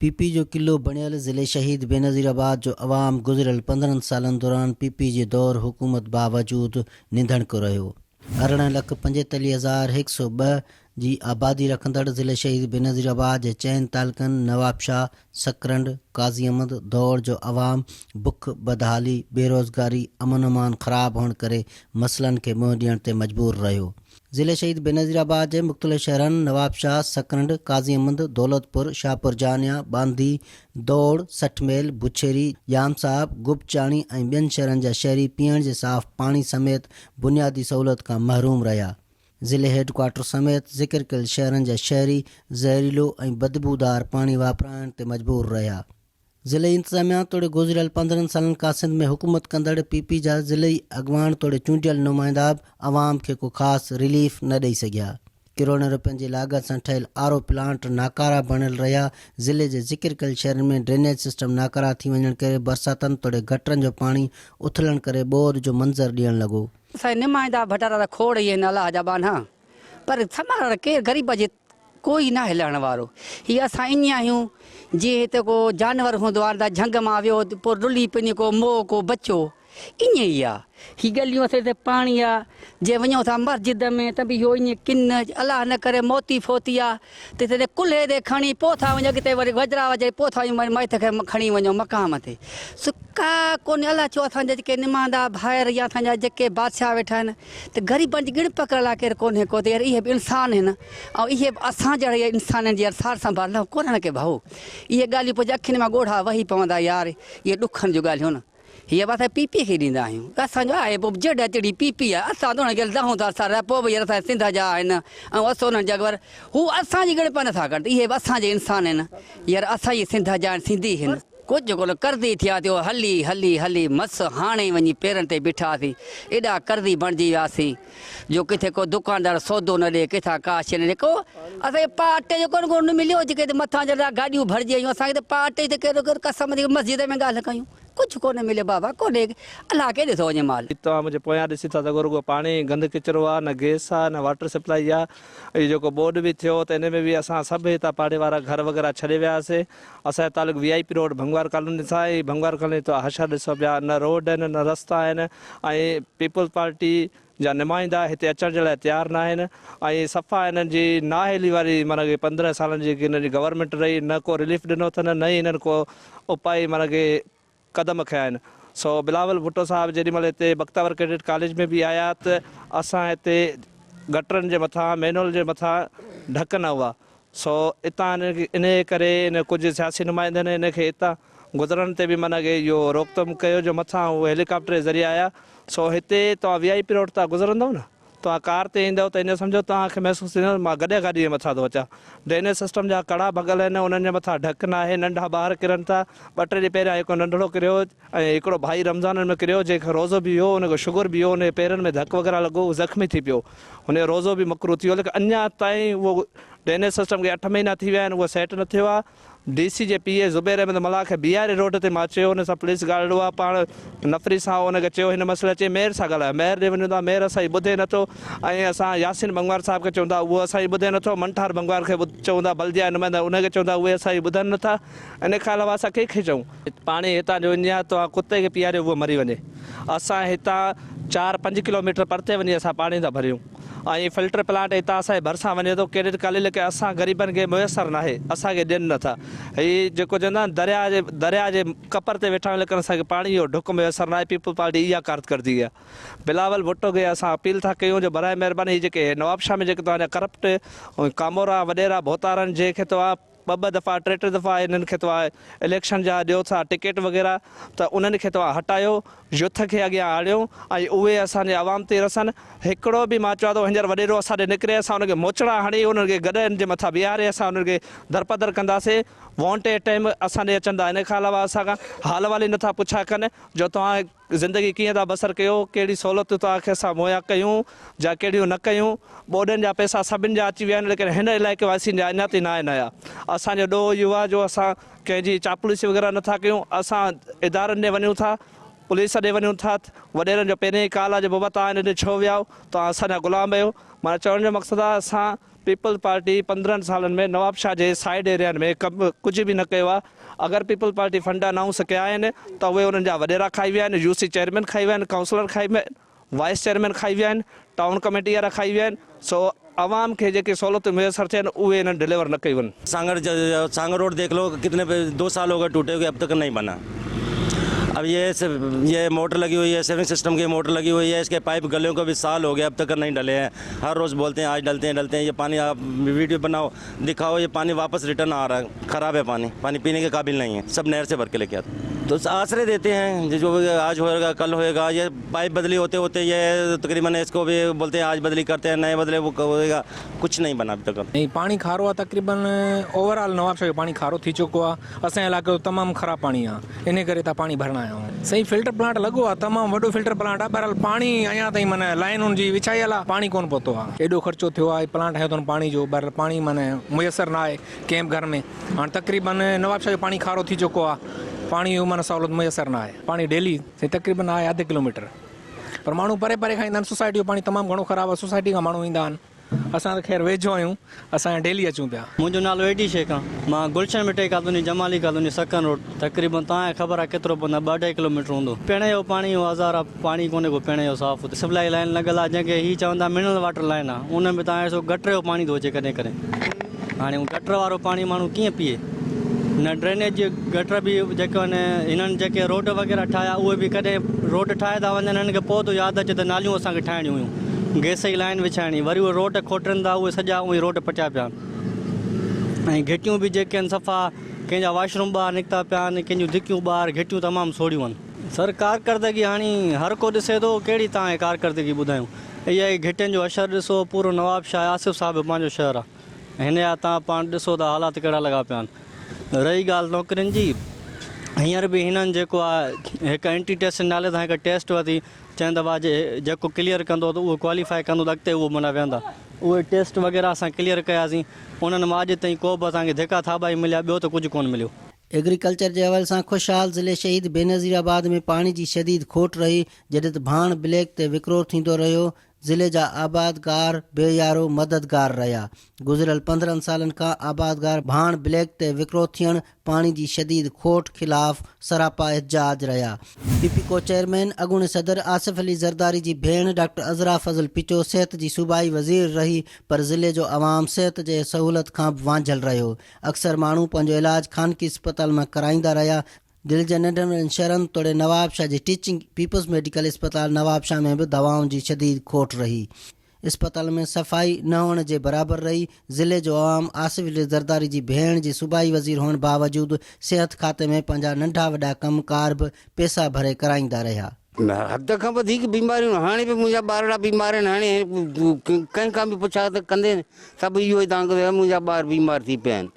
P P جو قلعو بڻيل ضلعي شهيد بينظير آباد جو عوام گذريل 15 سالن دوران پي پي جي دور حڪومت باوجود نڌڻڪو رهيو. 18 لک 45 هزار 102 جي آبادي رکندڙ ضلعي شهيد بينظير آباد جي چئن تعلقن نوابشاهه، سڪرنڊ، قاضي احمد، دوڙ جو عوام بک، بدحالي، بيروزگاري، امن امان خراب هئڻ ڪري مسئلن کي منهن ڏيڻ تي مجبور رهيو. ضلعي شهيد بينظير آباد جي مختلف شهرن نوابشاهه، سڪرنڊ، قاضي احمد، دولتپور، شاهپور جهانيان، ٻانڌي، دوڙ، 60 ميل، بڇيري، ڄام صاحب، گبچاڻي ۽ ٻين شهرن جا شهري پيئڻ جي صاف پاڻي سميت بنيادي سهولت کان محروم رهيا. ضلعي هيڊ ڪوارٽر سميت ذڪر ڪيل شهرن جا شهري زهريلو ۽ بدبودار پاڻي واپرائڻ تي مجبور رهيا. ضلعي انتظاميا توڙي گذريل 15 سالن کان سنڌ ۾ حڪومت ڪندڙ پي پي جا ضلعي اڳواڻ توڙي چونڊيل نمائندا به عوام کي ڪو خاص رليف نه ڏئي سگهيا. ڪروڙين روپين جي لاڳت سان ٺهيل آر او پلانٽ ناڪارا بڻيل رهيا، ضلعي جي ذڪر ڪيل شهرن ۾ ڊرينيج سسٽم ناڪارا ٿي وڃڻ ڪري برساتن توڙي گٽرن جو پاڻي اٿلڻ ڪري ٻوڏ جو منظر ڏيڻ لڳو. سائين نمائندا ڀٽارا ته کوڙ ئي آهن الله جا ٻانها پر سمارا ڪير غريب جي ڪوئي ناهي لهڻ وارو. هي اسان ائين آهيون جيئن هتي ڪو جانور هوندو آهي ته جهنگ مان ويو پوء رلي پني ڪو مئو ڪو بچو ائين ئي آ. هي ڳليون اسان هتي پاڻي آ جي وڃون ٿا مسجد ۾ ته به اهو ائين ڪن الله نه ڪري موتي فوتي آ ته هتي ڪلهي تي کڻي پوء ٿا وڃون اڳتي وري وجرا وجري پوء ٿا وڃون ميت کي کڻي وڃون مقام تي سو ڪا ڪونهي الله ڇو اسان جا جيڪي نمائندا ڀائر يا اسان جا جيڪي بادشاهه ويٺا آهن ته غريبن جي ڳڻپ ڪرڻ لاء ڪير ڪونهي ڪو ته يار اهي به انسان آهن ۽ اهي به اسان جهڙا ئي انسانن جي يار سار سنڀال لهو ڪونهن ڪي ڀائو اهي ڳالهيون پوء جي اکين مان ڳوڙها وهي پوندا يار اهي ڏکن جون ڳالهيون نه هي به اسان پي پي کي ڏيندا آهيون اسان جو آهي پوء جهڙا تهڙي پي پي آهي اسان ته انهن کي لهون ٿا سر پوء به يار اسان سنڌ جا آهن ۽ اسان انهن جا پر هو اسان جي ڳڻپ نٿا ڪن ته اهي به اسان جا انسان آهن يار اسان جي سنڌ جا آهن سنڌي آهن. ڪجهه ڪونه قرضي ٿيا ٿيو هلي هلي هلي مس هاڻي وڃي پيرن تي بيٺاسين ايڏا قرضي بڻجي وياسين جو ڪٿي ڪو دڪاندار سودو نه ڏي ڪٿان ڪا شيء نه ڏي ڪو اسان کي پاء اٽي جو ڪونه ڪو نه مليو جيڪي هتي مٿان جڏهن گاڏيون ڀرجي آيون اسان کي ته پاء اٽي جي ته ڪهڙو ڪهڙو قسم جي مسجد ۾ ڳالهه ڪيون ڪجهه ڪونه مليو بابا ڪونهي الله ڪيڏي ٿو وڃي مال. توهان منهنجي پويان ڏسي ٿا سگهو رڳو پاڻي گند ڪچرو آ نه گيس آ نه واٽر سپلائي آ اهو جيڪو ٻوڏ به ٿيو ته ان ۾ به اسان سڀ هتان پاڙي وارا گهر وغيره ڇڏي وياسي اسان جو تعلق V I P road Bhangwar colony سان آهي. هي ڀنگوار ڪالوني توهان حشر ڏسو پيا نه روڊ آهن نه رستا آهن ۽ پيپلز پارٽي جا نمائندا هتي اچڻ جي لاء تيار نه آهن ۽ صفا هنن جي نااهلي واري معنيٰ ڪي 15 سالن جي هنن جي گورنمينٽ رهي نه ڪو رليف ڏنو اٿن نه ئي هنن ڪو اپائي معنيٰ ڪي قدم کنيا آهن سو بلاول ڀٽو صاحب جيڏي مهل هتي بختاور ڪيڊٽ ڪاليج ۾ به آيا ته اسان هتي گٽرن جي مٿان مينول جي مٿان ڍڪ نه هئا سو اتان انهيء ڪري ان ڪجهه سياسي نمائندن ان کي اتان گذرڻ تي به منع ڪئي اهو روڪٿام ڪيو جو مٿان هو هيليڪاپٽر جي ذريعي آيا سو هتي توهان وي آء پي روڊ تان گذرندؤ نه توهان ڪار تي ايندؤ ته ائين سمجهو توهان کي محسوس ٿيندو ته مان گڏهه گاڏي جي مٿان ٿو اچان ڊرينيج سسٽم جا ڪڙا ڀڳل آهن انهن جي مٿان ڍڪ ناهي ننڍا ٻار ڪرن ٿا ٻه ٽي ڏينهن پهريان هڪ ننڍڙو ڪريو ۽ هڪڙو ڀائي رمضانن ۾ ڪريو جنهن کي روزو به هيو ان کي شگر به هيو ان جي پيرن ۾ ڌڪ وغيره لڳو هو زخمي ٿي پيو هن جو روزو به مڪروه ٿي ويو ليڪن اڃا تائين اهو ڊرينيج سسٽم کي اٺ مهينا ٿي ويا آهن اهو سيٽ نه ٿيو آهي ڊي سي جي پي اي زبير احمد ملاح کي بيهاري روڊ تي مان چيو ان سان پوليس گارڊ هئا پاڻ نفري سان ان کي چيو هن مسئلي چي ميئر سان ڳالهايو ميئر ڏي وڃون ٿا ميئر اسان جي ٻڌي نٿو ۽ اسان ياسين بنگوار صاحب کي چون ٿا اهو اسان جي ٻڌي نٿو منٺار بنگوار کي چون ٿا بلديا نمائندا ان کي چون ٿا اهي اسان جي ٻڌن نٿا ان کان علاوه اسان ڪنهن کي چئون. پاڻي هتان جو اڃا توهان ڪتي کي پياريو اهو مري وڃي. اسان هتان چار پنج ڪلو ميٽر پرتي وڃي اسان پاڻي ٿا ڀريون ۽ فلٽر پلانٽ هتان اسان جي ڀرسان وڃي ٿو ڪيڊٽ ڪاليج ليڪن اسان غريبن کي ميسر ناهي اسان کي ڏين نٿا هي جيڪو چوندا آهن درياء جي درياء جي ڪپر تي ويٺا آهيون ليڪن اسان کي پاڻي جو ڍڪ ميسر ناهي پيپلز پارٽي اها ڪارڪردگي آهي بلاول ڀٽو کي اسان اپيل ٿا ڪيون جو برائي مهرباني هي جيڪي نوابشاهه ۾ جيڪي توهان جا ڪرپٽ ڪامورا وڏيرا ڀوتارن جنهن کي توهان ٻه ٻه دفعا ٽي ٽي دفعا انهن کي توهان اليڪشن جا ڏيو ٿا ٽڪيٽ وغيره ته انهن کي توهان هٽايو يوٿ کي اڳيان آڻيو ۽ اهي اسان جي عوام تي رسن هڪڙو به مان چوان ٿو هينئر وڏيرو اسان ڏي نڪري اسان انهن کي موچڙا هڻي انهن کي گڏهن جي مٿان بيهاري اسان انهن کي درپدر ڪنداسين وونٽ اي ٽائيم اسان ڏي اچن ٿا ان کان علاوه اسان کان حال والي نٿا پڇا ڪن جو توهان زندگي ڪيئن ٿا بسر ڪيو، ڪهڙي سهولتون توهان کي اسان مهيا ڪيون جا ڪهڙيون نه ڪيون، ٻوڏن جا پئسا سڀن جا اچي ويا آهن ليڪن هن علائقي واسين جا اڃا تائين ناهن آيا. اسان جو ڏوهه اهو آهي جو اسان ڪنهن جي چاپلوسي وغيره نه ٿا ڪيون، اسان ادارن ڏي وڃون ٿا، پوليس ڏي وڃون ٿا، وڏيرن جو پهرين ئي ڪال آهي جو بابا توهان هن ڏي ڇو ويا آهيو، توهان اسان جا غلام آهيو، معنيٰ چوڻ جو مقصد آهي اسان. پيپلز پارٽي 15 سالن ۾ نوابشاهه جي سائيڊ ايريائن ۾ ڪم ڪجهه به نه ڪيو آهي. اگر پيپلز پارٽي فنڊ انائونس ڪيا آهن ته اهي انهن جا وڏيرا کائي ويا آهن، يو سي چيئرمين کائي ويا آهن، ڪائونسلر کائي ويا آهن، وائيس چيئرمين کائي ويا آهن، ٽائون ڪميٽي وارا کائي ويا آهن، سو عوام کي جيڪي سهولتون ميسر ٿين اهي انهن ڊليور نه ڪيون آهن. سانگهڙ سانگهڙ روڊ ديک لو ڪتني 2 سال هو گئي ٽوٽي هوئي اب تڪ نهين بنا اب يه يه موٽر لگي هوئي هي سيونگ سسٽم ڪي موٽر لگي هوئي هي اس ڪي پائپ گليون ڪو بهي سال هو گيا اب تڪ نهين ڊلي هي هر روز بولتي هي آج ڊلتي هي ڊلتي هي يه پاني آپ ويڊيو بنائو دکائو يه پاني واپس ريٽرن آ رها هي خراب هي پاني پاني پيني ڪي قابل نهين هي سب نهر سي ڀر ڪي ليڪي آتي تو آسري ديتي هي جو آج هوئيگا ڪل هوئيگا يه پائپ بدلي هوتي هوتي يه تقريبن اس ڪو بهي بولتي هي آج بدلي ڪرتي هي نهين بدلي وو هوئيگا ڪڇ نهين بنا ابي تڪ. ۽ پاڻي کارو آ تقريبن اوور آل نوابشاهه جو پاڻي کارو ٿي چڪو آ اسان جي علائقي جو تمام خراب پاڻي آ انهي ڪري هتان پاڻي ڀرڻ آيا آهيون. سائين فلٽر پلانٽ لڳو آ تمام وڏو فلٽر پلانٽ آ بهرحال پاڻي اڃا تائين معنيٰ لائين ان جي وڇايل آ پاڻي ڪونه پهتو آ ايڏو خرچو ٿيو آ پلانٽ هنيو اٿن پاڻي جو بهرحال پاڻي معنيٰ ميسر نه آهي ڪنهن به گهر ۾ هاڻ تقريبن نوابشاهه جو پاڻي کارو ٿي چڪو آ پاڻي جو معنيٰ سهولت ميسر نه آهي پاڻي ڊيلي سائين تقريبن آهي اڌ ڪلوميٽر پر ماڻهو پري پري کان ايندا آهن سوسائٽي جو پاڻي تمام گهڻو خراب آ سوسائٽي کان ماڻهو ايندا آهن اسان ته خير ويجهو آهيون اسان ڊيلي اچون پيا. منهنجو نالو اي ڊي شيخ آ مان گلشن مٺئي ڪالوني جمالي ڪالوني سکن روڊ تقريبن توهان کي خبر آ ڪيترو پوندو آ ٻه اڍائي ڪلوميٽر هوندو پيئڻ جو پاڻي اهو هزار آ پاڻي ڪونهي ڪو پيئڻ جو صاف سپلائي لائين لڳل آ جنهن کي هي چون ٿا منرل واٽر لائين آ ان ۾ توهان ڏسو گٽر جو پاڻي ٿو اچي ڪڏهن ڪڏهن هاڻي اهو گٽر وارو پاڻي ماڻهو ڪيئن پيئي نه ڊرينيج جي گٽر به جيڪو آهن هنن جيڪي روڊ وغيره ٺاهيا اهي به ڪڏهن روڊ ٺاهي ٿا وڃن هنن کي پوء ٿو ياد اچي ته ناليون اسان کي ٺاهڻيون هيون گئس جي لائين وڇائڻي وري اهي روڊ کوٽن ٿا اهي سڄا اهي روڊ پٽيا پيا آهن ۽ گهٽيون به جيڪي آهن صفا ڪنهن جا واش روم ٻاهر نڪتا پيا آهن ڪنهن جون ڌڪيون ٻاهر گهٽيون تمام سوڙهيون آهن. سر ڪارڪردگي هاڻي هر ڪو ڏسي ٿو ڪهڙي توهان کي ڪارڪردگي ٻڌايون اها ئي گهٽين جو حشر ڏسو پورو نوابشاهه آصف صاحب جو پنهنجو شهر آهي هن جا توهان پاڻ ڏسو ته حالات ڪهڙا لڳا پيا آهن. رهي ڳالهه نوڪرين جي، هينئر به هنن جيڪو آهي هڪ اينٽي ٽيسٽ جي نالي سان هڪ ٽيسٽ ورتي، چين ته واهه جيڪو ڪليئر ڪندو ته اهو ڪواليفائي ڪندو ته اڳتي اهو معنيٰ ويهندا. اهي ٽيسٽ وغيره اسان ڪليئر ڪياسين، انهن مان اڄ تائين ڪو به اسان کي ڌڪا ٿاٻا ئي مليا ٻيو ته ڪجهه ڪونه مليو. ايگريڪلچر جي حوالي سان خوشحال ضلعي شهيد بينظير آباد ۾ پاڻي جي شديد کوٽ رهي، جڏهن ته ڀاڻ بليڪ تي وڪرو ٿيندو رهيو، ضلعي جا آبادگار بي يارو مددگار رهيا. گذريل 15 سالن کان آبادگار ڀاڻ بليڪ تي وڪرو ٿيڻ، پاڻي جي شديد کوٽ خلاف سراپا احتجاج رهيا. پي پي ڪو چيئرمين اڳوڻي صدر آصف علي زرداري جي ڀيڻ ڊاڪٽر عذرا فضل پچو صحت جي صوبائي وزير رهي پر ضلعي جو عوام صحت جي سهولت کان به وانجهيل رهيو. اڪثر ماڻهو پنهنجو علاج خانگي اسپتال مان ڪرائيندا رهيا. دل جي ننڍن وڏن شهرن توڙي نوابشاهه جي ٽيچنگ پيپلز ميڊيڪل اسپتال نوابشاهه ۾ به دوائن جي شديد کوٽ رهي. اسپتال ۾ صفائي نه هئڻ جي برابر رهي. ضلعي جو عوام آصف علي زرداري جي ڀيڻ جي صوبائي وزير هئڻ باوجود صحت کاتي ۾ پنهنجا ننڍا وڏا ڪم ڪار به پئسا ڀري ڪرائيندا رهيا. حد کان وڌيڪ بيماريون هاڻي به منهنجا ٻارڙا بيمار آهن هاڻي ڪنهن کان به پڇا ته ڪندين سڀ اهو ئي دانهن ڪندو منهنجا ٻار بيمار ٿي پيا آهن.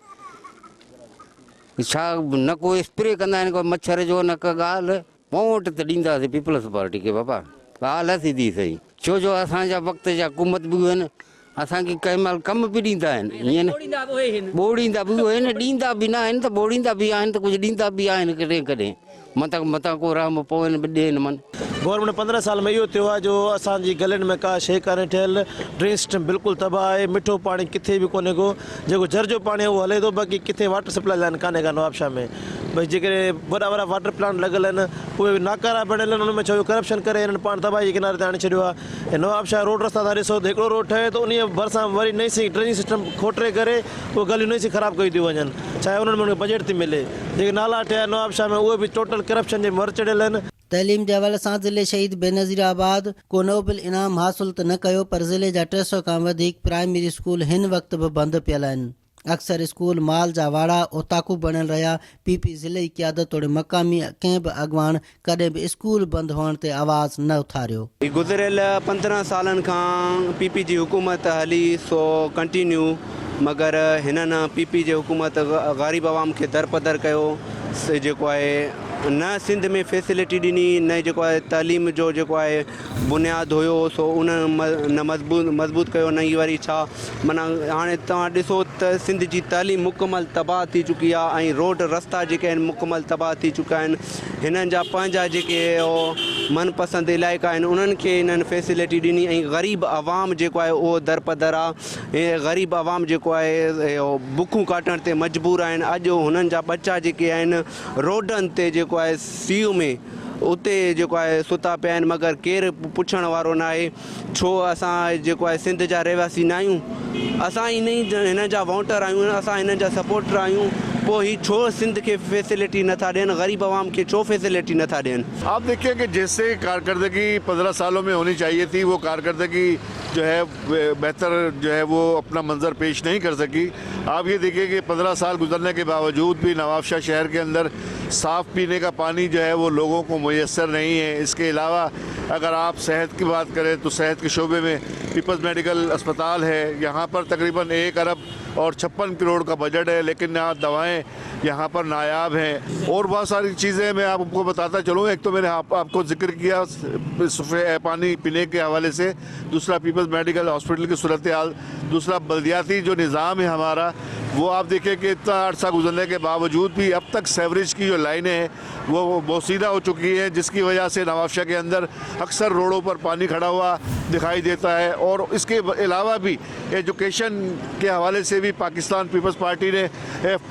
ڇا نه ڪو اسپري ڪندا آهن ڪو مڇر جو نه ڪا ڳالهه. ووٽ ته ڏينداسين پيپلز پارٽي کي بابا ڳالهه سڌي سئي ڇو جو اسان جا وقت جا حڪومت به اهي آهن اسان کي ڪنهن مهل ڪم به ڏيندا آهن ائين نه ٻوڙيندا به اهي آهن ڏيندا به نه آهن ته ٻوڙيندا به آهن ته ڪجهه ڏيندا به آهن ڪڏهن ڪڏهن متان متان ڪو رحم پوين به ڏين من. گورنمينٽ 15 سال ۾ اهو ٿيو آهي جو اسان جي گلين ۾ ڪا شيء ڪانهي ٺهيل، ڊرين سسٽم بلڪل تباهه آهي، مٺو پاڻي ڪٿي به ڪونهي ڪو، جيڪو جر جو پاڻي آهي اهو هلي ٿو باقي ڪٿي واٽر سپلاء لائين ڪانهي ڪا نوابشاهه ۾ ڀئي جيڪڏهن وڏا وڏا واٽر پلانٽ لڳل آهن اهي به ناڪارا بڻيل آهن ان ۾ ڇو جو ڪرپشن ڪري هنن پاڻ تباهي جي ڪناري تي آڻي ڇڏيو آهي ۽ نوابشاهه روڊ رستا تان ڏسو ته هڪڙو روڊ ٺهي ٿو انهي ڀرسان وري نئين سين ڊرينج سسٽم کوٽري ڪري اهي گليون نئين سين خراب ڪيون ٿيون وڃن ڇاهي انهن ۾ انهن کي بجيٽ ٿي ملي جيڪي نالا ٺهيا نوابشاهه ۾ اهي به ٽوٽل ڪرپشن جي ور چڙهيل آهن. تعليم جي حوالي سان ضلعي شهيد بينظير آباد ڪو نوبل انعام حاصل ته نه ڪيو پر ضلعي جا 300 کان وڌيڪ پرائمري اسڪول هن وقت به بند پيل آهن. اڪثر اسڪول مال جا واڙا، اوطاقون بڻيل رهيا، پي پي ضلعي قيادت توڙي مقامي ڪنهن به اڳواڻ ڪڏهن به اسڪول بند هئڻ تي آواز نه اٿاريو. گذريل 15 سالن کان پي پي جي حڪومت هلي سو ڪنٽينيو مگر هنن پي پي جي حڪومت غريب عوام کي درپدر ڪيو جيڪو آهي نه سنڌ ۾ فيسلٽي ڏني نه جيڪو آهي تعليم جو جيڪو آهي بنياد هيو سو ان نه مضبوط مضبوط ڪيو نه ئي وري ڇا معنيٰ هاڻي توهان ڏسو ته سنڌ جي تعليم مڪمل تباهه ٿي چڪي آهي ۽ روڊ رستا جيڪي آهن مڪمل تباهه ٿي چڪا آهن هنن جا پنهنجا جيڪي من پسند علائقا آهن انهن کي انهن فيسلٽي ڏني ۽ غريب عوام جيڪو آهي اهو درپدر آهي غريب عوام جيڪو آهي اهو بکون ڪاٽڻ تي مجبور آهن اڄ هنن جا ٻچا جيڪي آهن روڊن تي جيڪو آهي سيء ۾ اتي جيڪو آهي ستا پيا آهن مگر ڪير پڇڻ وارو ناهي ڇو اسان جيڪو آهي سنڌ جا رهواسي ناهيون اسان انهي هنن جا ووٽر آهيون اسان هنن جا سپورٽر آهيون پوء هي ڇو سنڌ کي فيسلٽي نٿا ڏين غريب عوام کي ڇو فيسلٽي نٿا ڏين. آپ ديکهي ڪه جيسي ڪارڪردگي 15 سالون ۾ هوني چاهيي ٿي وو ڪارڪردگي جو هي بهتر جو هي وو اپنا منظر پيش نهين ڪر سڪي آپ يي ديکهي ڪه 15 سال گذرني ڪي باوجود ڀي نوابشاه شهر ڪي اندر صاف پيني ڪا پاني جو هي وو لوگون ڪو ميسر نهين هي اس ڪي علاوه اگر آپ صحت ڪي بات ڪرين تو صحت ڪي شعبي ۾ پيپلز ميڊيڪل اسپتال هي يهان پر تقريبن ايڪ ارب اور 56 ڪروڙ ڪا بجٽ هي ليڪن يهان دوائين يهان پر ناياب هين اور بهت ساري چيزين مين آپ ڪو بتاتا چلون ايڪ تو مين ني آپ ڪو ذڪر ڪيا پاني پيني ڪي حوالي سي دوسرا پيپلز ميڊيڪل هاسپيٽل ڪي صورتحال دوسرا بلدياتي جو نظام هي همارا وو آپ ديکهي ڪي اتنا عرصه گذرني ڪي باوجود ڀي اب تڪ سيوريج ڪي جو لائنين هين वो बोसीदा हो चुकी है जिसकी वजह से नवाबशाह के अंदर अक्सर रोडों पर पानी खड़ा हुआ दिखाई देता है। और इसके अलावा भी एजुकेशन के हवाले से भी पाकिस्तान पीपल्स पार्टी ने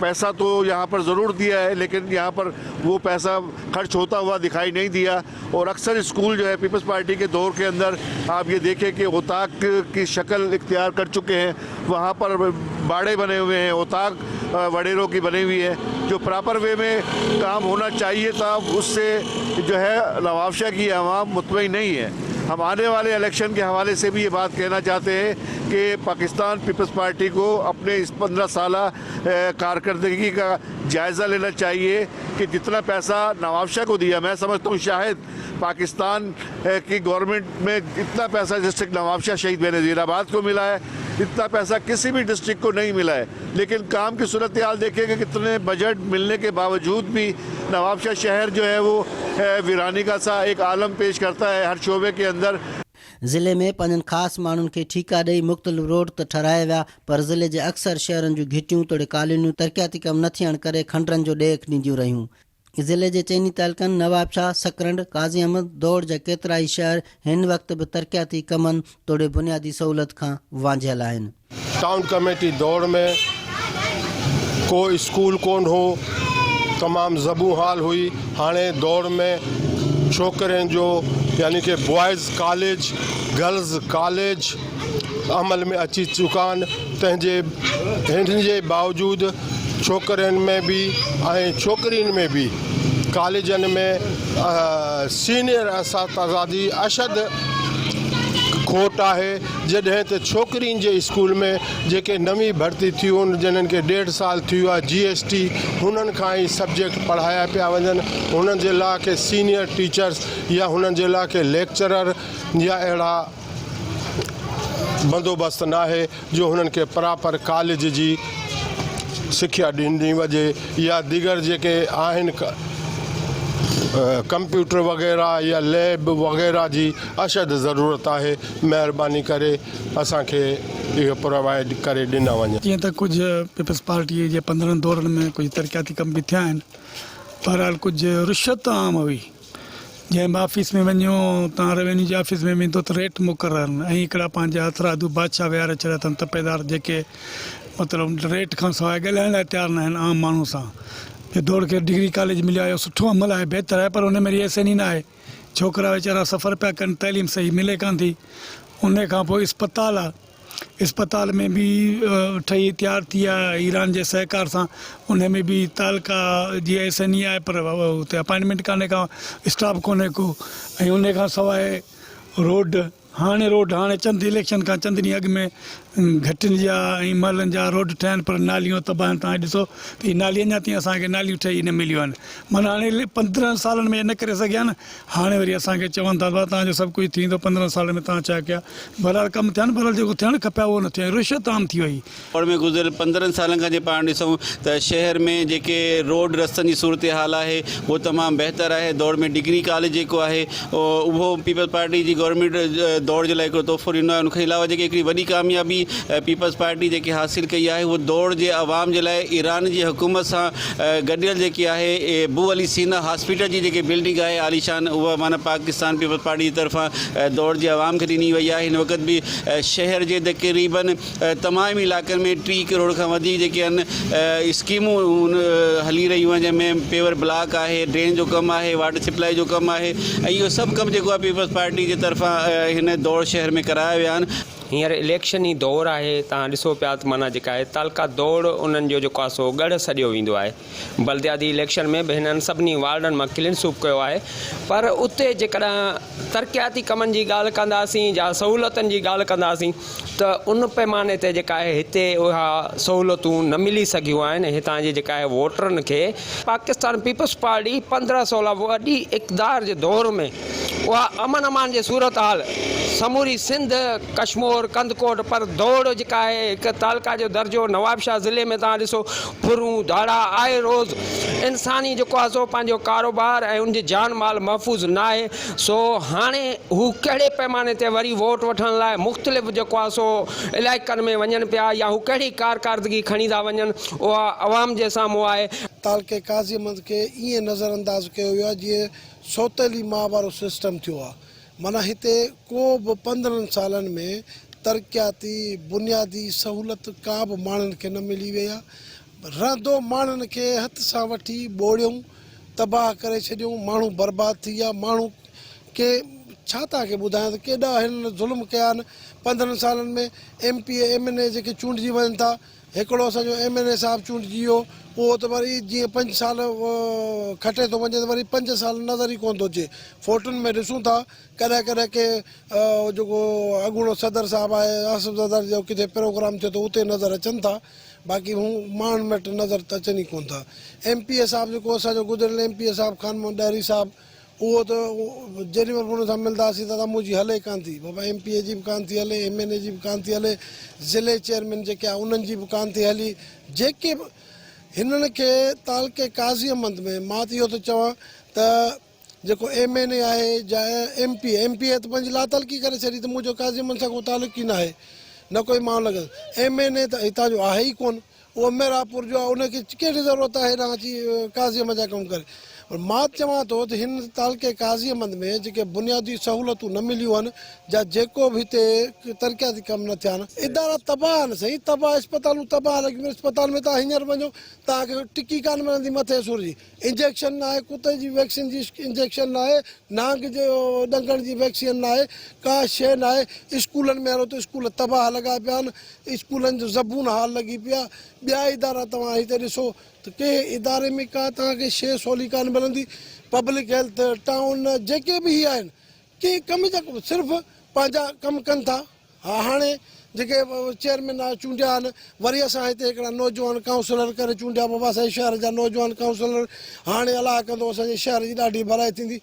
पैसा तो यहाँ पर ज़रूर दिया है लेकिन यहाँ पर वो पैसा खर्च होता हुआ दिखाई नहीं दिया। और अक्सर स्कूल जो है पीपल्स पार्टी के दौर के अंदर आप ये देखें कि औताक की शक्ल इख्तियार कर चुके हैं, वहाँ पर बाड़े बने हुए हैं, औताक वडेरों की बनी हुई है। जो प्रॉपर वे में काम होना चाहिए था उससे जो है नवाबशाह की आवाम मुतमईन नहीं है। हम आने वाले इलेक्शन के हवाले से भी ये बात कहना चाहते हैं कि पाकिस्तान पीपल्स पार्टी को अपने इस 15 साल कारकर्दगी का जायज़ा लेना चाहिए कि जितना पैसा नवाबशाह को दिया, मैं समझता हूँ शायद पाकिस्तान की गवर्नमेंट में इतना पैसा डिस्ट्रिक्ट नवाबशाह शहीद बेनज़ीराबाद को मिला है, इतना पैसा किसी भी डिस्ट्रिक्ट को नहीं मिला है। लेकिन काम की सूरत हाल देखेंगे कितने बजट मिलने के बावजूद भी नवाबशाह शहर जो है वो वीरानी का सा एक आलम पेश करता है हर शोबे के अंदर। ज़िले में पंहिंजनि ख़ासि माण्हुनि खे ठीका ॾेई मुख़्तलिफ़ रोड त ठहिराया विया, पर ज़िले जे अक्सर शहरनि जूं घिटियूं तोड़े कॉलोनियूं तरक़ियाती कम न थियण करे खंडरनि जो ॾेख ॾींदियूं रहियूं। ज़िले जे चइनी तालुकनि नवाबशाह, सकरंड, काज़ी अहमद, दौड़ जा केतिरा ई शहर हिन वक़्तु बि तरक़ियाती कमनि तोड़े बुनियादी सहूलियत खां वांझियल आहिनि। टाउन कमेटी दौड़ में को स्कूल कोन हो, तमाम ज़बूं हाल हुई। हाणे दौड़ में छोकिरियुनि जो यानी कि बॉयज़ कॉलेज, गर्ल्स कॉलेज अमल में अची चुका आहिनि, तंहिंजे हिन जे बावजूद छोकिरियुनि में बि ऐं छोकिरियुनि में बि कॉलेजनि में सीनियर असातिज़ा जी अशद खोट आहे। जॾहिं त छोकिरियुनि जे स्कूल में जेके नवी भर्ती थियूं आहिनि, जिन्हनि खे 1.5 साल थी वियो आहे GST, हुननि खां ई सब्जेक्ट पढ़ाया पिया वञनि। हुननि जे लाइ के सीनियर टीचर्स या हुननि जे लाइ के लेक्चरर या अहिड़ा बंदोबस्त न आहे जो हुननि खे प्रॉपर कॉलेज जी सिख्या ॾिनी वञे या दीगर जेके आहिनि कंप्यूटर वग़ैरह या लैब वग़ैरह जी अशद ज़रूरत आहे। महिरबानी करे असांखे इहो प्रोवाइड करे ॾिना वञे। जीअं त कुझु पीपल्स पार्टीअ जे 15 दौरनि में कुझु तरक़ियाती कम बि थिया आहिनि, बहरहाल कुझु रिश्वत आम हुई। जंहिं बि ऑफिस में वञो, तव्हां रेवेन्यू जे ऑफिस में वेंदो त रेट मुक़ररु आहिनि ऐं हिकिड़ा पंहिंजा हथरादू बादशाह विहारे छॾिया अथनि तपेदार, जेके मतिलबु रेट खां सवाइ ॻाल्हाइण लाइ तयारु न आहिनि आम माण्हू सां। दौड़ खे डिग्री कॉलेज मिलियो आहे, सुठो अमल आहे, बहितर आहे, पर हुन में एस एन ई न आहे। छोकिरा वीचारा सफ़र पिया कनि, तइलीम सही मिले कान थी। उन खां पोइ इस्पताल आहे, इस्पताल में बि ठही तयारु थी आहे ईरान जे सहकार सां, उन में बि taluka G S N E आहे, पर हुते अपॉइंटमेंट कान्हे का, स्टाफ कोन्हे को। ऐं उन खां सवाइ रोड, हाणे रोड हाणे चंद इलेक्शन खां चंद ॾींहं अॻु में घटियुनि जा ऐं महलनि जा रोड ठहिया आहिनि, पर नालियूं तबाह आहिनि। तव्हां ॾिसो त हीअ नाली अञा ताईं असांखे नालियूं ठही न मिलियूं आहिनि। माना हाणे 15 सालनि में न करे सघिया न, हाणे वरी असांखे चवनि था तव्हांजो सभु कुझु थींदो, 15 साल में तव्हां छा कया। बहरहाल कमु थिया आहिनि, बहरहाल जेको थियणु खपे उहो न थियो, रिश्वत आम थी वई। दौड़ में गुज़िरियल 15 सालनि खां जे पाण ॾिसूं त शहर में जेके रोड रस्तनि जी सूरत हाल आहे उहो तमामु बहितर आहे। दौड़ में डिग्री कॉलेज जेको आहे उहो पीपल्स पार्टी जी गवर्नमेंट دوڙ جي لاء هڪڙو تحفو ڏنو آهي ان کان علاوه جيڪي هڪڙي وڏي ڪاميابي پيپلز پارٽي جيڪي حاصل ڪئي آهي اهو دوڙ جي عوام جي لاء ايران جي حڪومت سان گڏيل جيڪي آهي بو علي سينا هاسپيٽل جي جيڪي بلڊنگ آهي عاليشان اها معنيٰ پاڪستان پيپلز پارٽي جي طرفان دوڙ جي عوام کي ڏني وئي آهي هن وقت به شهر جي تقريبن تمام علائقن ۾ 30 ڪروڙ کان وڌيڪ جيڪي آهن اسڪيمون هلي رهيون آهن جنهن ۾ پيور بلاڪ آهي ڊرين جو ڪم آهي واٽر سپلائي جو ڪم آهي ۽ اهو سڀ ڪم جيڪو آهي پيپلز پارٽي جي طرفان هن دور شهر ۾ ڪرايا ويا آهن. هينئر اليڪشني دور آهي توهان ڏسو پيا ته معنيٰ جيڪا آهي تعلقه دوڙ انهن جو جيڪو آهي سو ڳڙهه سڏيو ويندو آهي بلدياتي اليڪشن ۾ به هنن سڀني وارڊن مان ڪلين سوپ ڪيو آهي پر اتي جيڪڏهن ترقياتي ڪمن جي ڳالهه ڪنداسين يا سهولتن جي ڳالهه ڪنداسين ته ان پيماني تي جيڪا آهي هتي اها سهولتون نه ملي سگهيون آهن هتان جي جيڪا آهي ووٽرن کي. پاڪستان پيپلز پارٽي 15 سولا وڏي اقتدار جي دور ۾ اها امن امان جي صورتحال سموري سنڌ ڪشمور ڪنڌڪوٽ پر دوڙ جيڪا آهي هڪ تعلقه جو درجو نوابشاهه ضلعي ۾ توهان ڏسو ڦرون ڌاڙا آهي روز انساني جيڪو آهي سو پنهنجو ڪاروبار ۽ ان جي جان مال محفوظ ناهي سو هاڻي هو ڪهڙي پئماني تي وري ووٽ وٺڻ لاء مختلف جيڪو آهي سو علائقن ۾ وڃن پيا يا هو ڪهڙي ڪارڪردگي کڻي ٿا وڃن اها عوام جي سامهون آهي. تعلقي قاضي احمد کي ائين نظر انداز ڪيو ويو آهي جيئن سوتيلي ماء وارو سسٽم ٿيو آهي معنيٰ هتي ڪو به 15 سالن ۾ ترقياتي بنيادي سهولت ڪا به ماڻهن کي نه ملي وئي آهي رهندو ماڻهن کي هٿ سان وٺي ٻوڙيون تباهه ڪري ڇڏيون، ماڻهو برباد ٿي ويا، ماڻهو ڪي ڇا توهان کي ٻڌايان ته ڪيڏا هنن ظلم ڪيا آهن 15 سالن ۾ M P A M N A جيڪي چونڊجي وڃن ٿا هڪڙو اسان جو ايم اين اي صاحب چونڊجي ويو اهو ته وري جيئن پنج سال کٽي ٿو وڃي ته وري پنج سال نظر ئي ڪونه ٿو اچي فوٽن ۾ ڏسون ٿا ڪڏهن ڪڏهن ڪي جيڪو اڳوڻو صدر صاحب آهي آصف زرداري جو ڪٿي پروگرام ٿئي ٿو اتي نظر اچن ٿا باقي هو ماڻهن وٽ نظر ته اچن ئي ڪونه ٿا. ايم پي اي صاحب جيڪو اسان جو گذريل ايم پي اي صاحب خان محمد ڏاهري صاحب اهو ته جيڏي مهل به ان سان ملندا هئاسين دادا منهنجي هلي ڪانه ٿي بابا ايم پي اي جي به ڪانه ٿي هلي ايم اين اي جي به ڪانه ٿي هلي ضلعي چيئرمين جيڪي آهن انهن جي به ڪانه ٿي هلي جيڪي به هنن کي تعلقي قاضي احمد ۾ مان ته اهو ٿو چوان ته جيڪو ايم اين اي آهي يا M P A, M P A ته پنهنجي لاتعلقي ڪري ڇڏي ته منهنجو قاضي احمد سان ڪو تعلق ئي ناهي نه ڪوئي مان لڳس. ايم اين اي ته هتان جو آهي ئي ڪونه اهو ميرانپور جو آهي ان کي ڪهڙي ضرورت آهي هيڏانهن اچي قاضي احمد جا ڪم ڪري. پر مان چوان ٿو ته هن تعلقي قاضي احمد ۾ جيڪي بنيادي سهولتون نه مليون آهن جا جيڪو به هتي ترقياتي ڪم نه ٿيا آهن. ادارا تباهه آهن سائين تباهه اسپتالون تباهه لڳيون پيون اسپتال ۾ توهان هينئر وڃو توهان کي ٽڪي ڪانه ملندي مٿي سور جي. انجيڪشن ناهي، ڪتي جي ويڪسين جي انجيڪشن ناهي، نانگ جي ڏنگڻ جي ويڪسين ناهي، ڪا شيء ناهي، اسڪولن ۾ هلو ته اسڪول تباهه لڳا پيا آهن، اسڪولن جو زبون حال لڳي پيو آهي، ٻيا ادارا توهان هتي ڏسو ته ڪنهن اداري ۾ ڪا توهان کي شيء سولي ڪانه ملندي، پبلڪ هيلٿ، ٽائون جيڪي به هي آهن ڪنهن ڪم جا صرف پنهنجا ڪم ڪن ٿا. ها هاڻي جيڪي چيئرمين چونڊيا آهن وري اسان هتي هڪڙا نوجوان ڪائونسلر ڪري چونڊيا بابا اسان جي شهر جا نوجوان ڪائونسلر هاڻي الله ڪندو اسان جي شهر جي ڏاڍي ڀلائي ٿيندي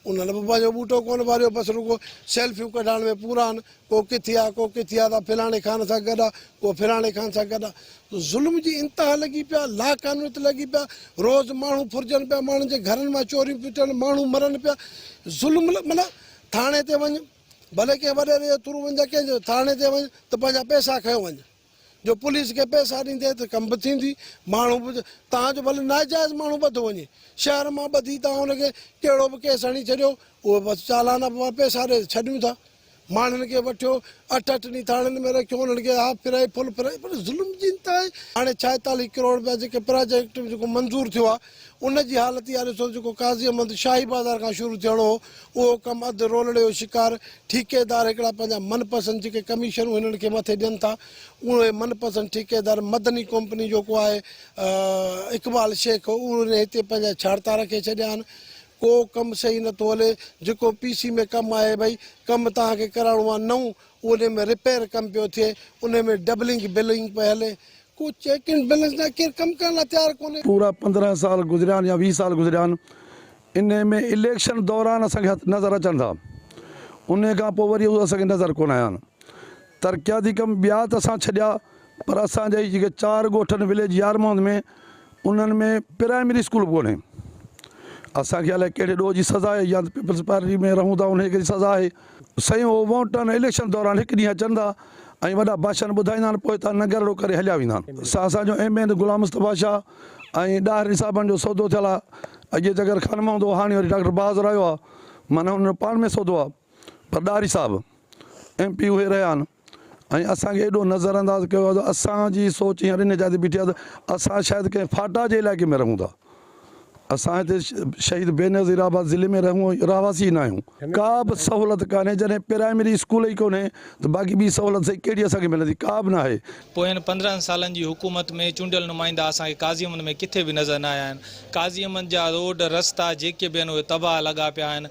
انهن به پنهنجو ٻوٽو ڪونه ٻاريو بس رڳو سيلفيون ڪڍائڻ ۾ پورا آهن ڪو ڪٿي آ ڪو ڪٿي آ ته فلاڻي خان سان گڏ آ ڪو فلاڻي خان سان گڏ آ ظلم جي انتها لڳي پيا لاقانونيت لڳي پيا روز ماڻهو ڦرجن پيا ماڻهن جي گهرن مان چوريون پيون ٿين ماڻهو مرن پيا ظلم معنيٰ ٿاڻي تي وڃ ڀلي ڪنهن وڏيري جي ٿرو وڃ يا ڪنهن جي ٿاڻي تي وڃ ته پنهنجا پئسا کنيو وڃ جو پوليس کي پئسا ڏيندي ته ڪم به ٿيندي ماڻهو به توهان جو ڀلي ناجائز ماڻهو ٻڌو وڃي شهر مان ٻڌي توهان ان کي ڪهڙو به ڪيس هڻي ڇڏيو اهو بس چالان پئسا ڏي ڇڏيون ٿا ماڻهن کي وٺيو اٺ اٺ ڏينهن ٿاڻن ۾ رکيو انهن کي هاف فرائي فل فرائي پر ظلم جي انتها آهي هاڻي 46 ڪروڙ رپيا جيڪي پراجيڪٽ جيڪو منظور ٿيو آهي ان جي حالت اها ڏسو جيڪو قاضي احمد شاهي بازار کان شروع ٿيڻو هو اهو ڪم اڌ رولڙي جو شڪار، ٺيڪيدار هڪڙا پنهنجا من پسند جيڪي ڪميشنون هنن کي مٿي ڏين ٿا اهي من پسند ٺيڪيدار مدني ڪمپني جو ڪو آهي اقبال شيخ ان هتي پنهنجا ڇاڙتا رکي ڇڏيا آهن ڪو ڪم صحيح نٿو هلي جيڪو پي سي ۾ ڪم آهي ڀئي ڪم توهان کي ڪرائڻو آهي نئون ان ۾ رپيئر ڪم پيو ٿئي ان ۾ ڊبلنگ بلنگ پئي هلي ڪو چيڪ اينڊ بيلنس نه ڪير ڪم ڪرڻ لاء تيار ڪونهي. پورا 15 سال گذريا آهن يا 20 سال گذريا آهن انهي ۾ اليڪشن دوران اسان کي نظر اچن ٿا انهي کان پوء وري اهي اسان کي نظر ڪونه آيا آهن ترقياتي ڪم ٻيا ته اسان ڇڏيا پر اسان جا هي جيڪي چار ڳوٺ آهن وليج يار محمد ۾ انهن ۾ پرائمري اسڪول به ڪونهي اسان کي الائي ڪهڙي ڏوهه جي سزا آهي يا ته پيپلز پارٽي ۾ رهون ٿا انهي جي سزا آهي. سائين اهو ووٽن اليڪشن دوران هڪ ڏينهن اچن ٿا ۽ وڏا ڀاشڻ ٻڌائيندا آهن پوء هتان ننگرڙو ڪري هليا ويندا آهن. اسان جو ايم اين غلام مصطفيٰ شاهه ۽ ڏاهري صاحبن جو سودو ٿيل آهي. اڳي جگر خان ۾ هوندو هو هاڻي وري ڊاڪٽر بهادر آيو آهي معنيٰ انهن جو پاڻ ۾ سودو آهي پر ڏاهري صاحب ايم پي اهي رهيا آهن ۽ اسان کي ايڏو نظر انداز ڪيو آهي جو اسان جي سوچ هينئر ان جاء تي بيٺي آهي ته اسان شايد ڪنهن فاٽا جي علائقي ۾ رهون ٿا. اسان هتي شهيد بينظير آباد ضلعي ۾ رهون رهواسي ئي ناهيون. ڪا به سهولت ڪانهي جڏهن پرائمري اسڪول ئي ڪونهي ته باقي ٻي سهولت سائين ڪهڙي اسان کي ملندي ڪا به ناهي. پوين 15 سالن جي حڪومت ۾ چونڊيل نمائندا اسان کي قاضي احمد ۾ ڪٿي به نظر نه آيا آهن. قاضي احمد جا روڊ رستا جيڪي به آهن اهي تباهه لڳا پيا آهن.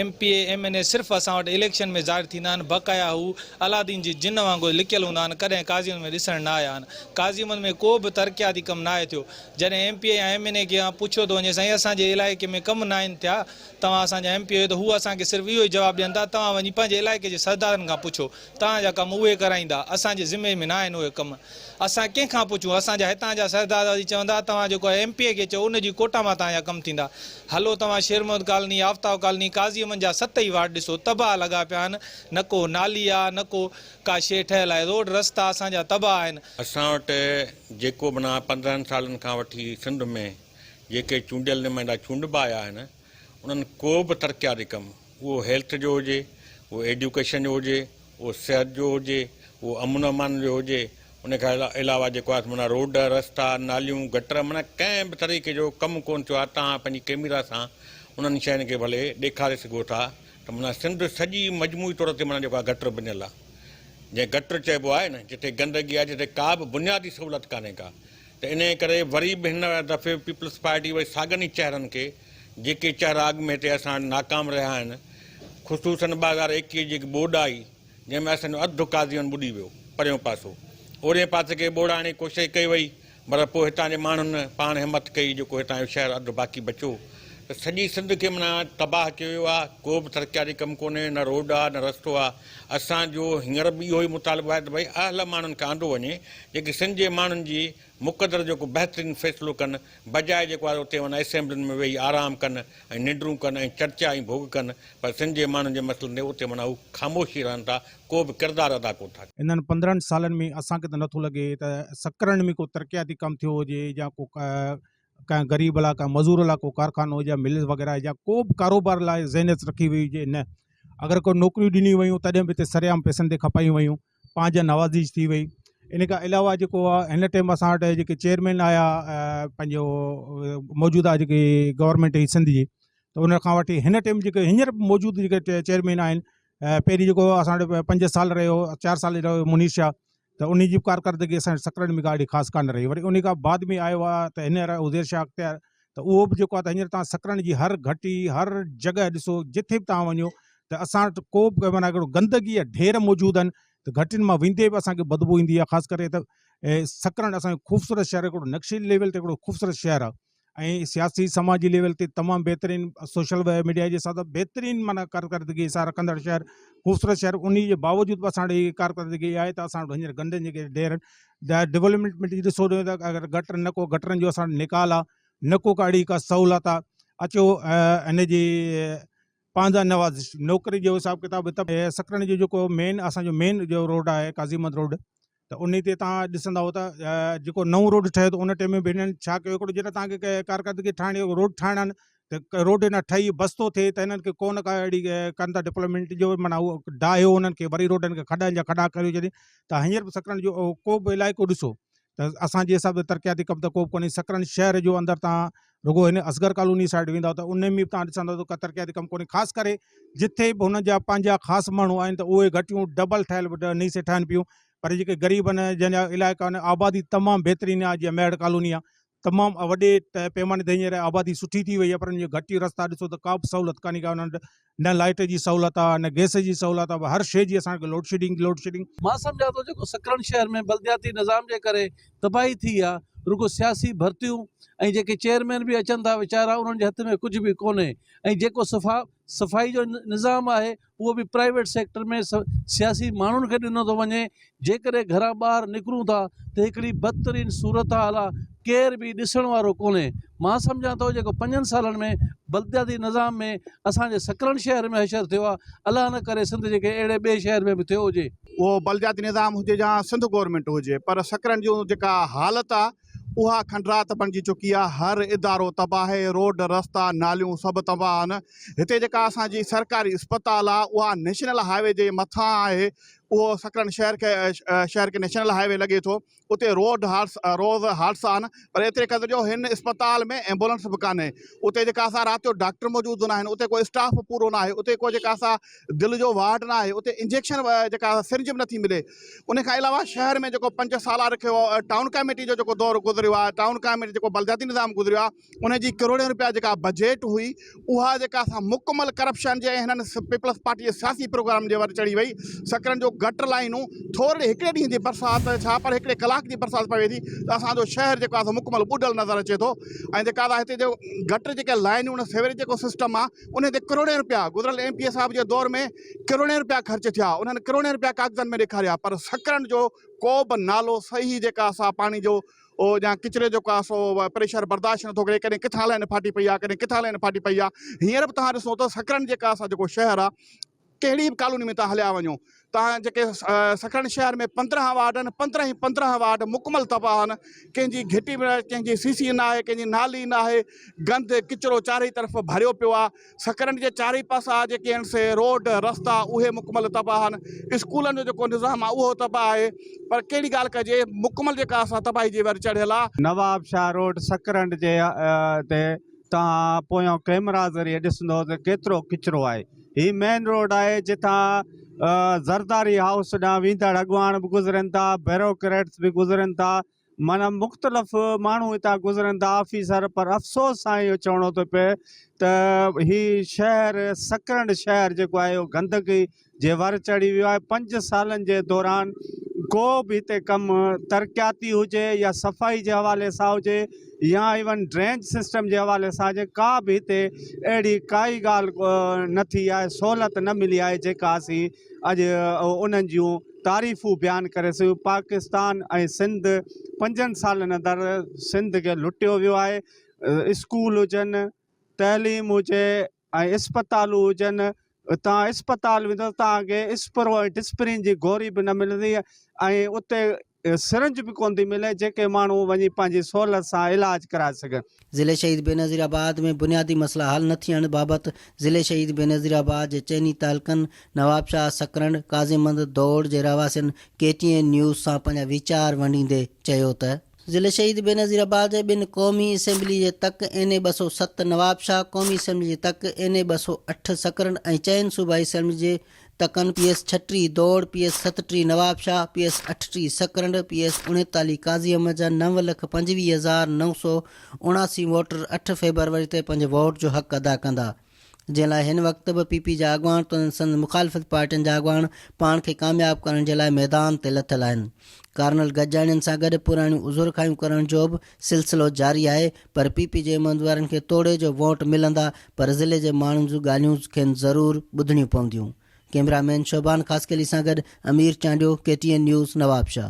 M P A M N A صرف اسان وٽ اليڪشن ۾ ظاهر ٿيندا آهن بقايا هو الادين جي جن وانگر لڪيل هوندا آهن ڪڏهن قاضي احمد ۾ ڏسڻ نه آيا آهن. قاضي احمد ۾ ڪو به ترقياتي ڪم ناهي ٿيو. جڏهن ايم پي اي يا ايم اين اي کي پڇيو ٿو وڃي سائين اسان جي علائقي ۾ ڪم ناهن ٿيا توهان اسان جا ايم پي آهيو ته هو اسان کي صرف اهو ئي جواب ڏين ٿا توهان وڃي پنهنجي علائقي جي سردارن کان پڇو توهان جا ڪم اهي ڪرائيندا اسان جي ذمي ۾ ناهن اهي ڪم اسان ڪنهن کان پڇون اسان جا هتان جا سردار وري چوندا توهان جيڪو ايم پي اي کي چئو ان جي ڪوٽا مان توهان جا ڪم ٿيندا هلو توهان شير محمد ڪالوني آفتاب ڪالوني قاضي احمد جا ست ئي وارڊ ڏسو تباهه لڳا پيا آهن نه ڪو نالي آ نه ڪو ڪا شيء ٺهيل آهي روڊ رستا اسان جا تباهه آهن. اسان وٽ جيڪو معنيٰ 15 سالن کان وٺي سنڌ ۾ جيڪي چونڊيل نمائندا چونڊبا آيا آهن انهن ڪو به ترقياتي ڪم اهو هيلٿ جو هجي اهو ايڊيوڪيشن جو هجي اهو صحت جو هجي اهو امن امان جو هجي ان کان علاوه جيڪو آهي معنيٰ روڊ رستا ناليون گٽر معنيٰ ڪنهن به طريقي جو ڪم ڪونه ٿيو آهي توهان پنهنجي ڪيميرا سان انهن شين کي ڀلي ڏيکاري سگهو ٿا ته معنيٰ سنڌ سڄي مجموعي طور تي معنيٰ جيڪو آهي گٽر بنيل آهي جنهن گٽر چئبو آهي نه جتي گندگي آهي جتي ڪا به بنيادي سهولت ڪانهي ڪا ته انهيء ڪري وري به هن دفعي پيپلز پارٽي وري ساڳن ئي چهرن کي جيڪي چهرا اڳ ۾ هتي اسان وٽ ناڪام رهيا آهن خصوصن 2021 جي جيڪي ٻوڏ آئي جنهن ۾ اسان جو اڌ قاضيون ٻڏي ويو پريون پاسو اورئين پاسي کي ٻوڙائڻ جي ڪوشش ڪئي وئي پر پوء هتان جي ماڻهن پاڻ همت ڪئي جيڪو هتان جو شهر اڌ باقي بچيو ته سڄي سنڌ کي معنيٰ تباهه ڪيو ويو آهي ڪو به ترقياتي ڪم ڪونهي نه روڊ آهي نه رستو آهي اسان جو هينئر به اهو ئي مطالبو آهي ته ڀئي اهل ماڻهن کي آندو وڃي جيڪي سنڌ جي ماڻهن جي مقدر جو ڪو بهترين فيصلو ڪن بجاء جيڪو آهي اتي معنيٰ اسيمبلين ۾ ويهي آرام ڪن ۽ ننڊون ڪن ۽ چرچا ۽ ڀوڳ ڪن پر سنڌ جي ماڻهن جي مسئلن تي اتي معنيٰ هو خاموش ئي رهن ٿا ڪو به ڪردار ادا ڪونه ٿا ڪن. انهن 15 سالن ۾ اسان کي ته نٿو لڳي ته سڪرنڊ ۾ ڪو ترقياتي ڪم ٿيو هجي يا ڪو ڪنهن غريب لاء ڪنهن مزور لاء ڪو ڪارخانو يا ملز وغيره يا ڪو به ڪاروبار لاء ذهنيت رکي وئي هجي نه اگر ڪو نوڪريون ڏنيون ويون تڏهن به هتي سرعام پئسن تي کپايون ويون پنهنجا نوازش ٿي وئي ان کان علاوه جيڪو آهي هن ٽائيم اسان وٽ جيڪي چيئرمين آيا پنهنجو موجوده جيڪي گورنمينٽ هئي سنڌ جي ته ان کان وٺي هن ٽائيم جيڪي هينئر به موجود جيڪي چيئرمين آهن پهرين جيڪو اسان وٽ 5 سال رهيو 4 سال رهيو منير شاهه ته ان جي به ڪارڪردگي اسان وٽ سڪرنڊ ۾ ڪا اهڙي خاص ڪانه رهي وري ان کان بعد ۾ آيو آهي ته هينئر عزير شاهه اختيار ته اهو به جيڪو آهي ته هينئر توهان سڪرنڊ جي هر گهٽي هر جڳهه ڏسو جٿي به توهان وڃو ته اسان وٽ ڪو به معنيٰ هڪڙو گندگي جا ڍير موجود آهن ته گهٽين مان ويندي به اسان کي بدبو ايندي آهي خاص ڪري ته سڪرنڊ اسان جو خوبصورت شهر هڪڙو نقشي ليول تي هڪڙو خوبصورت شهر آهي ۽ سياسي سماجي ليول تي تمام بهترين سوشل ميڊيا جي حساب سان بهترين معنيٰ ڪارڪردگي سان رکندڙ شهر خوبصورت شهر انهي جي باوجود به اسان وٽ هي ڪارڪردگي آهي ته اسان وٽ هينئر گندن جيڪي ڍير آهن ڊولپمينٽ ۾ ڏسو ته اگر گٽر نه ڪو گٽرن جو اسان وٽ نيڪال آهي نه ڪو ڪا اهڙي ڪا سهولت آهي اچو هن جي پنهنجا نوازش نوڪري جو حساب ڪتاب ته سڪرنڊ جو جيڪو مين اسان جو مين جو روڊ آهي قاضي احمد روڊ ته انهي تي توهان ڏسندؤ ته جيڪو نئون روڊ ٺهيو ته ان ٽيم ۾ به هنن ڇا ڪيو هڪڙو جيڪا توهان کي ڪارڪردگي ٺاهڻي روڊ ٺاهڻا آهن ته روڊ نه ٺهي بس ٿو ٿئي ته هنن کي ڪو نه ڪا اهڙي ڪن ٿا ڊولپمينٽ جو معنيٰ اهو ڊاهيو انهن کي وري روڊن کي کڏن جا کڏا ڪريو ڇڏي ته هينئر به سڪرنڊ جو ڪو به علائقو ڏسو ته اسان جي حساب سان ترقياتي ڪم ته ڪو به ڪونهي سڪرنڊ شهر جو اندر تان رڳو هن اصغر ڪالوني سائيڊ ويندا ته ان ۾ به تان ڏسندا ته ترقياتي ڪم ڪونهي خاص ڪري جٿي به هن جا پنهنجا خاص ماڻهو آهن ته اهي گهٽيون ڊبل ٺهيل به نئين سي ٺهن پيون پر جيڪي غريب آهن جنهن جا علائقا آهن آبادي تمام بهترين آهي جيئن ميهڙ ڪالوني آهي تمام وڏي پيماني تي هينئر آبادي سٺي ٿي وئي آهي پر ان جون گهٽيون رستا ڏسو ته ڪا به سهولت ڪانهي ڪا انهن وٽ نه لائٽ جي سهولت آهي نه گئس جي سهولت آهي هر شيء جي اسان کي لوڊشيڊنگ لوڊشيڊنگ. مان سمجهان ٿو جيڪو سڪرنڊ شهر ۾ بلدياتي نظام جي ڪري تباهي ٿي آ رڳو سياسي ڀرتيون ۽ جيڪي چيئرمين به اچن ٿا ويچارا انهن جي هٿ ۾ ڪجهه به ڪونهي ۽ جيڪو صفا صفائي جو نظام آهي اهو به پرائيويٽ سيڪٽر ۾ سياسي ماڻهن کي ڏنو ٿو وڃي، جيڪڏهن گهران ٻاهر نڪرون ٿا ته هڪڙي بدترين صورتحال آ. ڪير به ڏسڻ وارو ڪونهي. مان سمجهان ٿو جيڪو پنجن سالن ۾ بلدياتي نظام ۾ اسان جي سڪرنڊ شهر ۾ حشر ٿيو آهي الله نه ڪري سنڌ جي ڪنهن اهڙي ٻئي شهر ۾ به ٿيو هجي. اهو بلدياتي نظام هجي يا سنڌ گورنمينٽ هجي پر سڪرنڊ جون جيڪا حالت آهي اها کنڊرات بڻجي چڪي آهي هر ادارو تباهه آهي روڊ رستا ناليون سڀ تباهه آهن هتي جيڪا اسان جي سرڪاري اسپتال آهي اها نيشنل هاء وي جي مٿان آهي اهو سڪرنڊ شهر کي شهر کي نيشنل هاء وي لڳي ٿو اتي روڊ روز حادثا آهن پر ايتري قدر جو هن اسپتال ۾ ايمبولنس به ڪانهي اتي جيڪا سا رات جو ڊاڪٽر موجود ناهن اتي ڪو اسٽاف پورو ناهي اتي ڪو جيڪا سا دل جو وارڊ ناهي اتي انجيڪشن جيڪا سرنج به نٿي ملي ان کان علاوه شهر ۾ جيڪو 5 سالا رکيو ٽائون ڪاميٽي جو جيڪو دور گذريو آهي ٽائون ڪاميٽي جيڪو بلدياتي نظام گذريو آهي ان جي ڪروڙين روپيا جيڪا بجيٽ هئي اها جيڪا سا مڪمل ڪرپشن جي هنن پيپلز پارٽي جي سياسي پروگرام جي ور چڙهي وئي. سڪرنڊ جو گٽر لائينون ٿورڙي هڪڙي ڏينهن جي برسات ڇا پر هڪڙي ڪلاڪ جي برسات پوي ٿي ته اسان جو شهر جيڪو آهي سو مڪمل ٻڏل نظر اچي ٿو ۽ جيڪا سا هتي جو گٽر جيڪي لائينون سيوريج جيڪو سسٽم آهي ان تي ڪروڙين روپيا گذريل ايم پي اي صاحب جي دور ۾ ڪروڙين روپيا خرچ ٿيا انهن ڪروڙين روپيا ڪاغذن ۾ ڏيکاريا پر سڪرنڊ جو ڪو به نالو صحيح جيڪا سا پاڻي جو او يا ڪچري جو ڪا سو پريشر برداشت نٿو ڪري ڪڏهن ڪٿان لائين ڦاٽي پئي آهي ڪڏهن ڪٿان لائين ڦاٽي پئي آهي هينئر به توهان ڏسو ته سڪرنڊ جيڪا اسان جيڪو شهر آهي ڪهڙي به ڪالوني ۾ توهان هليا وڃو توهان جيڪي سڪرنڊ شهر ۾ 15 وارڊ آهن 15 ئي 15 وارڊ مڪمل تباهه آهن ڪنهن جي گهٽي به ڪنهن جي سي سي نه آهي ڪنهن جي نالي نه آهي گند ڪچرو چارئي طرف ڀريو پيو آهي سڪرنڊ جي چارئي پاسا جيڪي آهن سي روڊ رستا اهي مڪمل تباهه آهن اسڪولن جو جيڪو نظام آهي اهو تباهه آهي پر ڪهڙي ڳالهه ڪجي مڪمل جيڪا سا تباهي جي ور چڙهيل آهي. نواب شاهه روڊ سڪرنڊ جي تي توهان پويان ڪئميرا ذريعي ڏسندو ته ڪيترو ڪچرو آهي هي مين روڊ آهي جتان زرداري هائوس ڏانهن ويندڙ اڳواڻ به گذرن ٿا بيروڪريٽس به گذرن ٿا معنيٰ مختلف ماڻهو هتان گذرن ٿا آفيسر پر افسوس سان اهو چوڻو ٿو پئي ته هي شهر سڪرنڊ شهر جيڪو آهي اهو گندگي جي ور چڙهي ويو آهي پنج سالن جي دوران ڪو به هتي ڪم ترقياتي هجي يا صفائي جي حوالي سان هجي يا ايون ڊرينج سسٽم جي حوالي سان هجي ڪا به هتي اهڙي ڪائي ڳالهه نه ٿي آهي سهولت نه ملي آهي جيڪا اسين اڄ انهن جون تعريفون بيان ڪري سگهون پاڪستان ۽ سنڌ پنجن سالن اندر سنڌ کي لٽيو ويو آهي اسڪول هجن تعليم هجي ۽ اسپتالون هجن تان اسپتال ويندو تان کي اسپرو ۽ ڊسپرين جي گوري به نه ملندي ۽ اتي سرنج به ڪونه ٿي ملي جيڪي ماڻهو وڃي پنهنجي سهولت سان علاج ڪرائي سگهن. ضلعي شهيد بينظير آباد ۾ بنيادي مسئلا حل نه ٿيڻ بابت ضلعي شهيد بينظير آباد جي چئني تعلقن نوابشاهه، سڪرنڊ، قاضيمند، دوڙ جي رهواسين ڪي ٽي اين نيوز سان پنهنجا ويچار ونڊيندي چيو ته، ضلعي شهيد بينظير آباد جي ٻن قومي اسيمبلي جي تڪ اين اي 207 نوابشاهه، قومي اسيمبلي جي تڪ اين اي 208 سڪرنڊ ۽ چئن صوبائي اسيمبلي جي تڪن پي ايس 36 دوڙ، P S 37 Nawabshah, P S 38 Sakrand, P S 39 Qazi Ahmed جا 9,25,979 ووٽر اٺ فيبروري تي پنهنجي ووٽ جو حق ادا ڪندا جنهن لاء هن وقت به پي پي جا اڳواڻ توڙي سندن مخالفت پارٽين جا اڳواڻ پاڻ کي ڪامياب ڪرڻ جي لاء ميدان تي لٿل آهن. ڪارنل گڏجاڻين سان گڏ پراڻيون عذرخواهيون ڪرڻ جو به سلسلو جاري آهي پر پي پي جي اميدوارن کي توڙي جو ووٽ ملندا پر ضلعي جي ماڻهن جون ڳالهيون کين ضرور ٻڌڻيون پونديون. ڪئميرا مين شعبان خاصخيلي سان گڏ Amir Chandio, K T N news, Nawabshah.